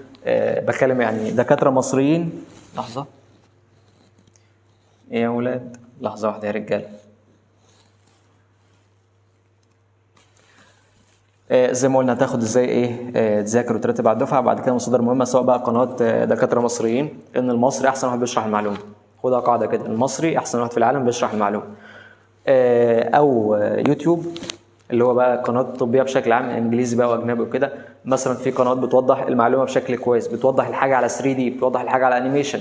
بكلم يعني دكاترة مصريين. لحظة ايه يا ولاد، لحظة واحدة يا رجاله. زي ما قلنا هتاخد ازاي ايه تذاكر وترتب على الدفعة، بعد كده مصادر مهمة سواء بقى قنوات دكاترة مصريين، ان المصري احسن واحد بيشرح المعلومة، خدها قاعدة كده، المصري احسن واحد في العالم بيشرح المعلومة، او يوتيوب اللي هو بقى قنوات طبية بشكل عام، انجليزي بقى واجنبي وكده. مثلا في قنوات بتوضح المعلومة بشكل كويس، بتوضح الحاجة على 3D، بتوضح الحاجة على animation،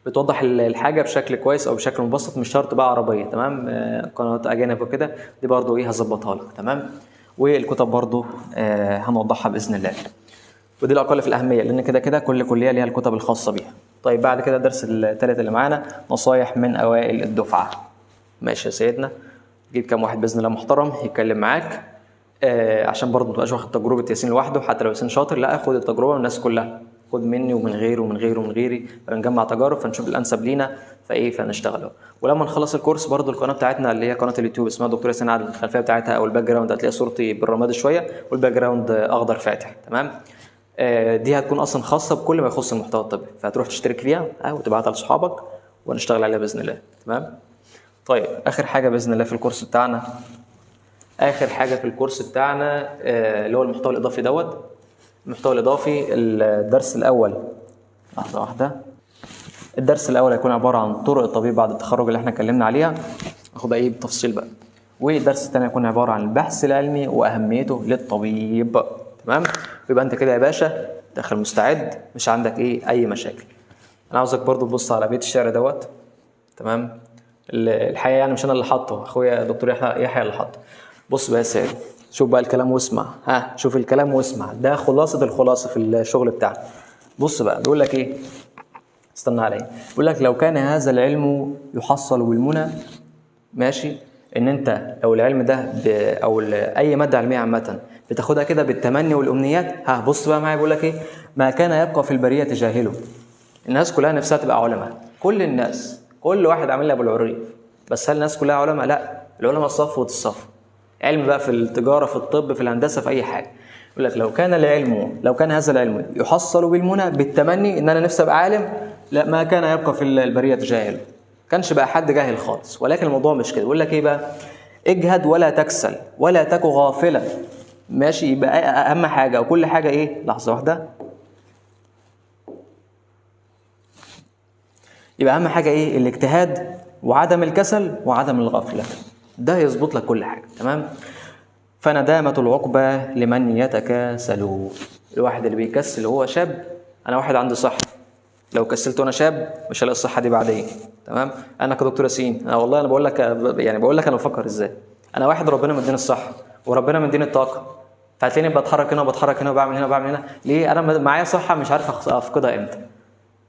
بتوضح الحاجة بشكل كويس او بشكل مبسط، مش شرط بقى عربية. تمام. قنوات اجانب وكده دي برضو ايه هظبطها لك. تمام. والكتب برضو هنوضحها باذن الله، ودي الاقل في الاهمية لان كده كده كل كليه ليها الكتب الخاصة بيها. طيب بعد كده الدرس الثالث اللي معانا، نصايح من اوائل الدفعة. ماشي يا سيدنا، جيب كام واحد باذن الله محترم يتكلم معاك، عشان برضه ما تبقاش واخد تجربه ياسين لوحده، حتى لو ياسين شاطر لا خد التجربة من الناس كلها، خد مني ومن غيره ومن غيره ومن غيري، فنجمع تجارب فنشوف الانسب لينا فايه فنشتغله. ولما نخلص الكورس برضو القناة بتاعتنا اللي هي قناة اليوتيوب اسمها دكتور ياسين عادل، الخلفية بتاعتها او ال background هتلاقي صورتي بالرمادي شوية وال background اخضر فاتح. تمام. دي هتكون اصلا خاصة بكل ما يخص المحتوى الطبي، فهتروح تشترك فيها وتبعتها لاصحابك ونشتغل عليها باذن الله. تمام. طيب اخر حاجة باذن الله في الكورس بتاعنا، اخر حاجة في الكورس بتاعنا اللي هو المحتوى الاضافي دوت. المحتوى الاضافي الدرس الاول، لحظة واحدة، الدرس الاول هيكون عبارة عن طرق الطبيب بعد التخرج اللي احنا اتكلمنا عليها، ناخدها ايه بالتفصيل بقى. والدرس الثاني هيكون عبارة عن البحث العلمي واهميته للطبيب. تمام. ويبقى انت كده يا باشا داخل مستعد، مش عندك ايه اي مشاكل. انا عاوزك برضو تبص على بيت الشعر دوت. تمام. الحقيقة يعني مش انا اللي حاطه، اخويا دكتور يحيى اللي حاطه. بص بقى يا سيدي، شوف بقى الكلام واسمع، ها شوف الكلام واسمع، ده خلاصه الخلاصة في الشغل بتاعنا. بص بقى بيقول لك ايه، استنى عليا، بيقول لك لو كان هذا العلم يحصل بالمنى، ماشي، ان انت لو العلم ده او اي مادة علمية عامة بتاخدها كده بالتمني والامنيات، ها بص بقى معايا بيقول لك ايه، ما كان يبقى في البرية جاهله. الناس كلها نفسها تبقى علماء، كل الناس، كل واحد عامل لي ابو العريف، بس هل الناس كلها علماء؟ لا، العلماء صفوة الصف، علم بقى في التجارة، في الطب، في الهندسة، في اي حاجة. يقول لك لو كان العلم، لو كان هذا العلم يحصل بالمنى، بالتمني ان انا نفسي ابقى عالم، لا ما كان يبقى في البرية جاهل، كانش بقى حد جاهل خالص. ولكن الموضوع مش كده، يقول لك ايه بقى، اجهد ولا تكسل ولا تك غافلا. ماشي، يبقى اهم حاجة وكل حاجة ايه، لحظة واحدة، يبقى اهم حاجة ايه، الاجتهاد وعدم الكسل وعدم الغفلة، ده يظبط لك كل حاجة. تمام. فندامة العقبى لمن يتكاسل. الواحد اللي بيكسل وهو شاب، انا واحد عندي صحة، لو كسلت وانا شاب مش هلاقي الصحة دي بعدين. تمام. انا كدكتور ياسين، انا والله انا بقول لك يعني بقول لك انا بفكر ازاي. انا واحد ربنا مديني الصحة وربنا مديني الطاقة، فهتلاقيني بتحرك هنا وبتحرك هنا وبعمل هنا وبعمل هنا، ليه؟ انا معايا صحة مش عارف افقدها امتى.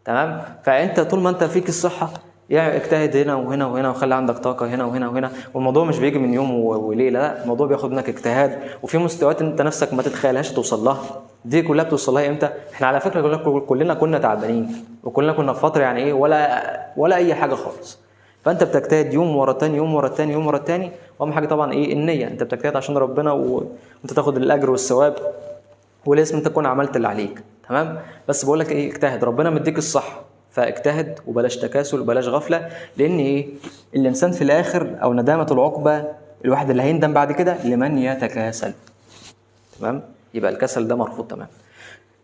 تمام. فانت طول ما انت فيك الصحة يعني اجتهد هنا وهنا وهنا، وخلي عندك طاقة هنا وهنا وهنا. والموضوع مش بيجي من يوم وليلة، لا، الموضوع بياخد منك اجتهاد، وفي مستويات انت نفسك ما تتخيلهاش توصل لها. دي كلها بتوصل لها امتى؟ احنا على فكرة كلنا كنا تعبانين، وكلنا كنا في فترة يعني ايه ولا اي حاجة خالص. فانت بتجتهد يوم ورا الثاني، يوم ورا الثاني، يوم ورا الثاني. واهم حاجة طبعا ايه، النية، انت بتجتهد عشان ربنا وانت تاخد الاجر والثواب، ولازم انت تكون عملت اللي عليك. تمام. بس بقول لك ايه، اجتهد، ربنا مديك الصح، فاجتهد وبلاش تكاسل وبلاش غفلة، لان ايه، الانسان في الاخر او ندامه العقبة، الواحد اللي هيندم بعد كده لمن يتكاسل. تمام. يبقى الكسل ده مرفوض. تمام.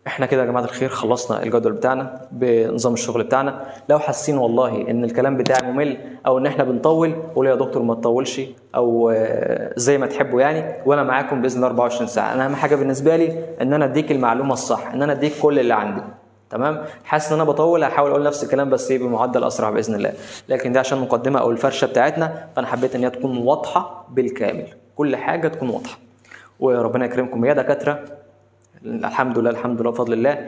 احنا كده يا جماعة الخير خلصنا الجدول بتاعنا بنظام الشغل بتاعنا. لو حاسين والله ان الكلام بتاعي ممل او ان احنا بنطول، قولوا يا دكتور ما تطولش، او زي ما تحبوا يعني، وانا معاكم باذن الله 24 ساعة. انا اهم حاجة بالنسبة لي ان انا اديك المعلومة الصح، ان انا اديك كل اللي عندي. تمام؟ حاسس ان انا بطول، هحاول اقول نفس الكلام بس ايه بمعدل اسرع باذن الله، لكن ده عشان مقدمه او الفرشة بتاعتنا، فانا حبيت ان هي تكون واضحة بالكامل، كل حاجة تكون واضحة. وربنا يكرمكم يا دكاترة. الحمد لله الحمد لله بفضل الله،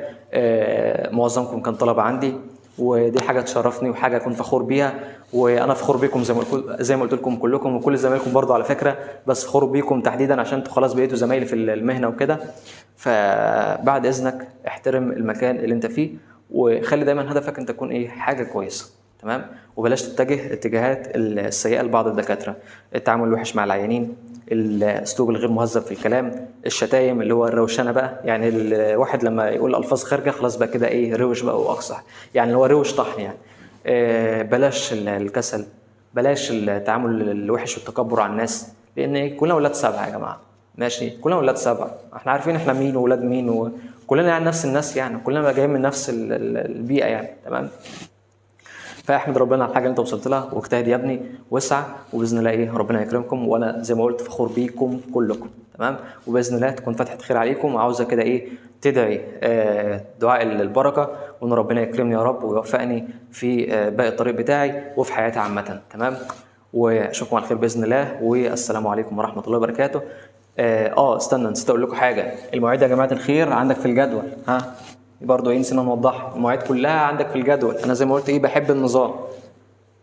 معظمكم كان طلبه عندي، ودي حاجة تشرفني وحاجه اكون فخور بيها، وانا فخور بيكم زي ما قلت لكم كلكم، وكل زمايلكم برضو على فكرة، بس فخور بيكم تحديدا عشان انتوا خلاص بقيتوا زمايلي في المهنة وكده. فبعد اذنك احترم المكان اللي انت فيه، وخلي دايما هدفك انت تكون ايه، حاجة كويسة. تمام؟ وبلاش تتجه اتجاهات السيئة لبعض الدكاترة، التعامل الوحش مع العيانين، الاسلوب الغير مهذب في الكلام، الشتايم اللي هو الروشنه بقى، يعني الواحد لما يقول الفاظ خارجه خلاص بقى كده ايه، روش بقى واقصح، يعني اللي هو روش طحن يعني. بلاش الكسل، بلاش التعامل الوحش والتكبر على الناس، لان كلنا ولاد سبعة يا جماعة، ماشي؟ كلنا ولاد سبعة، احنا عارفين احنا مين وولاد مين، وكلنا يعني نفس الناس يعني، كلنا جايين من نفس البيئة يعني. تمام؟ فاحمد ربنا على الحاجة اللي انت وصلت لها، واجتهد يا ابني واسعى، وباذن الله ايه ربنا يكرمكم. وانا زي ما قلت فخور بيكم كلكم. تمام؟ وباذن الله تكون فتحه خير عليكم، وعاوزه كده ايه تدعي دعاء البركة، وان ربنا يكرمني يا رب ويوفقني في باقي الطريق بتاعي وفي حياتي عامة. تمام؟ واشوفكم على خير باذن الله، والسلام عليكم ورحمة الله وبركاته. استنى، نسيت اقول لكم حاجة. المواعيد يا جماعة الخير عندك في الجدول، ها برضه ايه نسينا نوضحها، المواعيد كلها عندك في الجدول. انا زي ما قلت ايه بحب النظام،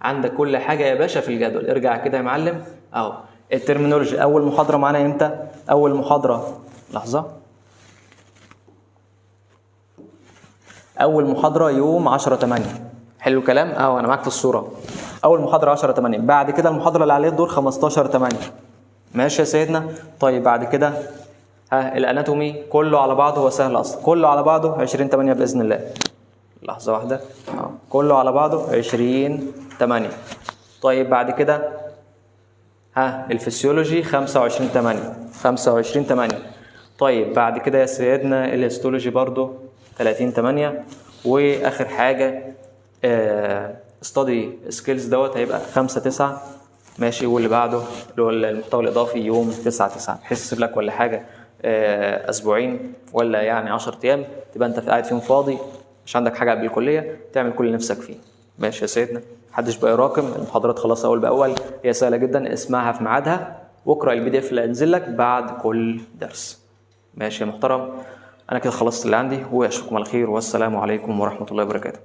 عندك كل حاجة يا باشا في الجدول. ارجع كده يا معلم اهو. ال terminology اول محاضرة معانا امتى؟ اول محاضرة، لحظة، اول محاضرة يوم 10/8. حلو الكلام؟ اهو انا معاك في الصورة. اول محاضرة 10/8، بعد كده المحاضرة اللي عليها الدور 15/8. ماشي يا سيدنا؟ طيب بعد كده ها ال anatomy كله على بعضه، هو سهل اصلا، كله على بعضه 20/8 باذن الله. لحظة واحدة، كله على بعضه 20/8. طيب بعد كده ها الفسيولوجي 25/8، 25/8. طيب بعد كده يا سيدنا ال histology برضو 30/8. واخر حاجة study skills دوت هيبقى 5/9. ماشي؟ واللي بعده اللي هو المحتوى الاضافي يوم 9/9، بحيث يسيب لك ولا حاجة اسبوعين ولا يعني 10 ايام تبقى انت قاعد فيهم فاضي، مش عندك حاجة قبل الكلية، تعمل كل اللي نفسك فيه. ماشي يا سيدنا؟ محدش بقى يراكم المحاضرات، خلاص اول باول، هي سهلة جدا، اسمعها في ميعادها، واقرا ال PDF اللي هينزل لك بعد كل درس. ماشي يا محترم؟ انا كده خلصت اللي عندي، واشوفكم على خير، والسلام عليكم ورحمة الله وبركاته.